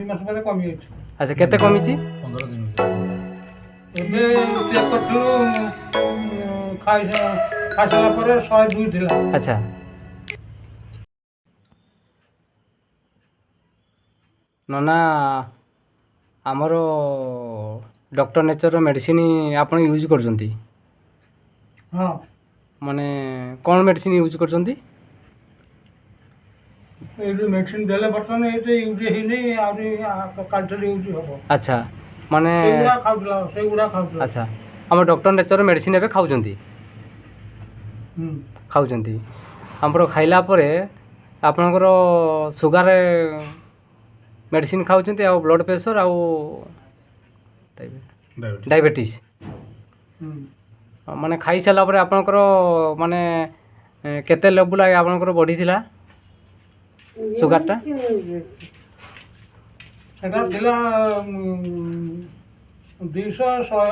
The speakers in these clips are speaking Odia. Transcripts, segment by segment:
2 ମାସ ପରେ କମିଯାଇଛି। ଆଚ୍ଛା, କେତେ କମିଛି? 15 ଦିନ ଭିତରେ। ଏବେ ଚେକ୍ କରିଥିଲୁ, ଖାଇସାରିଲା ପରେ 102 ଥିଲା। ଆଚ୍ଛା ନନା, ଆମର ଡକ୍ଟର ନେଚରର ମେଡ଼ିସିନ ଆପଣ ୟୁଜ୍ କରୁଛନ୍ତି? ହଁ। ମାନେ କ'ଣ ମେଡ଼ିସିନ ୟୁଜ୍ କରୁଛନ୍ତି? ଏଇ ଯେଉଁ ମେଡ଼ିସିନ ଦେଲେ, ବର୍ତ୍ତମାନ ଏତେ ୟୁଜ୍ ହେଇନି, ଆହୁରି କାଲିଠାରୁ ୟୁଜ୍ ହେବ। ଆଚ୍ଛା, ମାନେ ସେଇଗୁଡ଼ା ଖାଉଥିଲା, ସେଇଗୁଡ଼ା ଖାଉଥିଲା। ଆଚ୍ଛା, ଆମ ଡକ୍ଟର ନେଚର ମେଡ଼ିସିନ ଏବେ ଖାଉଛନ୍ତି? ହୁଁ। ଖାଉଛନ୍ତି। ଆମର ଖାଇଲା ପରେ ଆପଣଙ୍କର ସୁଗାର ମେଡ଼ିସିନ ଖାଉଛନ୍ତି ଆଉ ବ୍ଲଡ଼ ପ୍ରେସର ଆଉ ଡାଇବେଟିସ୍। ଡାଇବେଟିସ୍। ହୁଁ। ମାନେ ଖାଇସାରିଲା ପରେ ଆପଣଙ୍କର ମାନେ କେତେ ଲେବୁଲ୍ ଆପଣଙ୍କର ବଢ଼ିଥିଲା ସୁଗାରଟା? ସେଟା ଥିଲା 200, 100,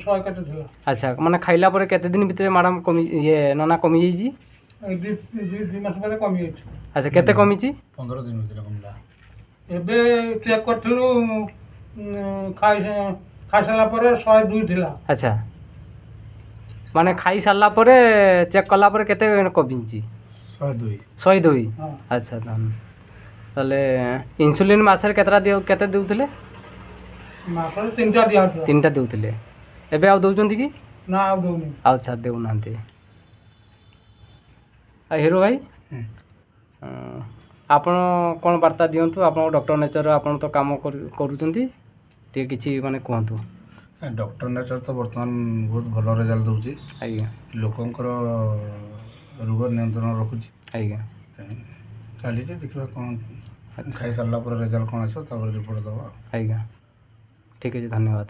100 କେତେ ଥିଲା। ଆଚ୍ଛା, ମାନେ ଖାଇଲା ପରେ କେତେ ଦିନ ଭିତରେ ମ୍ୟାଡ଼ାମ୍ କମି, ଇଏ ନନା, କମିଯାଇଛି? ଏଇ 2 ମାସ ପରେ କମିଯାଇଛି। ଆଚ୍ଛା, କେତେ କମିଛି? 15 ଦିନ ଭିତରେ କମିଲା। ଏବେ ଚେକ୍ କରିଥିଲୁ, ଖାଇସାରିଲା ପରେ 102 ଥିଲା। ଆଚ୍ଛା, ମାନେ ଖାଇସାରିଲା ପରେ ଚେକ୍ କଲା ପରେ କେତେ କମିଛି? 102। 102? ହଁ। ଆଚ୍ଛା, ତାହେଲେ ଇନ୍ସୁଲିନ୍ ମାସରେ କେତେଟା ଦିଅ, କେତେ ଦେଉଥିଲେ? ମାସରେ ତିନିଟା ଦିଆହେଉଥିଲା। ତିନିଟା ଦେଉଥିଲେ। ଏବେ ଆଉ ଦେଉଛନ୍ତି କି? ନା, ଆଉ ଦଉନି। ଆଚ୍ଛା, ଦେଉନାହାନ୍ତି। ଆଉ ହିରୋ ଭାଇ, ଆପଣ କ'ଣ ବାର୍ତ୍ତା ଦିଅନ୍ତୁ ଆପଣ ଡକ୍ଟର ନେଚର, ଆପଣ ତ କାମ କରୁଛନ୍ତି, ଟିକେ କିଛି ମାନେ କୁହନ୍ତୁ। ଡକ୍ଟର ନେଚର ତ ବର୍ତ୍ତମାନ ବହୁତ ଭଲ ରେଜଲ୍ଟ ଦେଉଛି। ଲୋକଙ୍କର ରୋଗ ନିୟନ୍ତ୍ରଣ ରଖୁଛି। ତେଣୁ ଚାଲିଛି, ଦେଖିବା କ'ଣ ଖାଇସାରିଲା ପରେ ରେଜଲ୍ଟ କ'ଣ ଆସିବ, ତାପରେ ରିପୋର୍ଟ ଦେବା। ଆଜ୍ଞା, ଠିକ୍ ଅଛି, ଧନ୍ୟବାଦ।